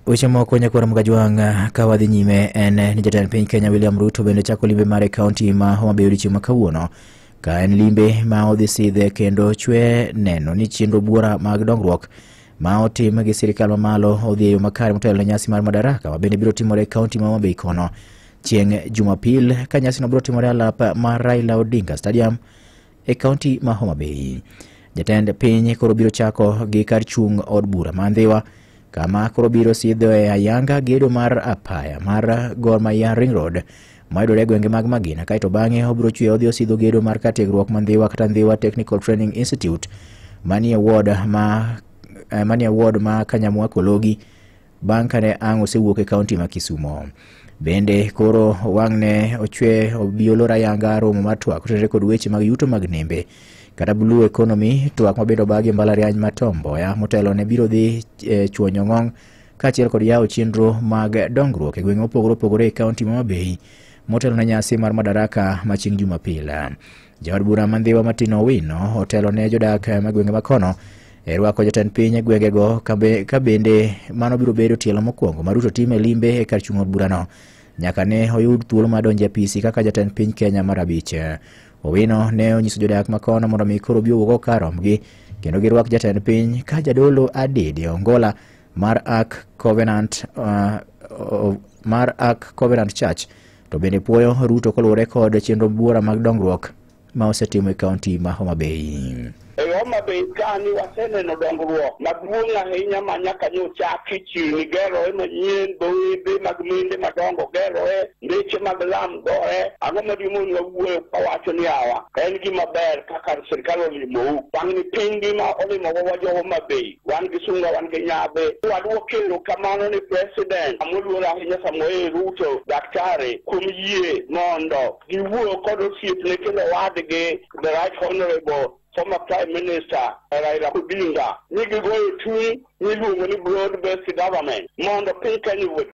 Weche moko nyakwar Mgajwang' ka wadhi nyime en ni jatend piny Kenya William Ruto bende chako limbe mare e kaunti ma Homa Bay odiochieng' ma kawuono, ka en limbe ma odhi sidhe kendo chwe neno ni chenro buora mag dongruok ma otim gi sirikal mamalo odhi e yo makare motelo ne nyasi mar Madaraka ma bende biro timore e kaunti ma Homa Bay kono chieng' Jumapil, ka nyasino biro timore alap mar Raila Odinga Stadium e kaunti ma Homa Bay. Jatend piny koro biro chako gi kar chung' od bura ma Ndhiwa, kama koro biro sidhoe ayanga gedo mar apaya mar Gor Mahia Ring Road mayudore e gwenge mag Magina, kaeto bang'e obiro chweyo odhi osidho gedo mar kar tiegruok ma Ndhiwa kata Ndhiwa Technical Training Institute manie ward ma manie ward ma Kanyamwa Kologi bang' kane ang' osewuok e kaunti ma Kisumo. Bende koro wang'ne ochwe obi olor ayanga romo mar twak otenore kod weche mag yuto mag nembe kata Blue Economy, twak mabende obagi e mbalariany ma Tom Mboya motelo ne biro dhi chuonyo ng'ong kaachiel kod yawo chenro mag dongruok e gwenge mopogore opogore e kaunti ma Homa Bay motelo ne nyasi mar Madaraka ma chieng' Jumapil. Jaod bura ma Ndhiwa Martin Owino otelo ne jodak ma gwenge makono e rwako jatend piny e gwengego, ka bende mano biro bedo tielo mokwongo ma Ruto time limbe e kar chung' od burano nyaka ne oyud thuolo mar donjo e apisi kaka jatend piny Kenya mar abich. Owino ne onyiso jodak makono mondo mi koro obi owuog oko kar rombgi kendo girwak jatend piny ka jadolo Adede Ongola mar Ark Covenant, mar Ark Covenant Church to bende puoyo Ruto koluwore kod chenro buora mag dongruok ma osetimo e kaunti ma Homa Bay. E Homa Bay kani waseneno dongruok maduong' ahinya ma nyaka nyochaki chini geroe manyien, dhoidhe mag mende madongo geroe, ndeche mag lam goe. Ang'o madimon wuoyo kawacho ni awa en gima ber kaka sirikal olimou. Wang'ni piny ngima olimowa jo Homa Bay. Wan gi sunga, wan gi nyadhi. Waduoko erokamano ni President moluor ahinya Samoei Ruto daktari kuom yie mondo giwuo kod osiepne kendo owadgi, the Right Honorable former Prime Minister Raila Odinga, ni gigoyo tung' miluongo ni broad based government mondo piny Kenya owuog.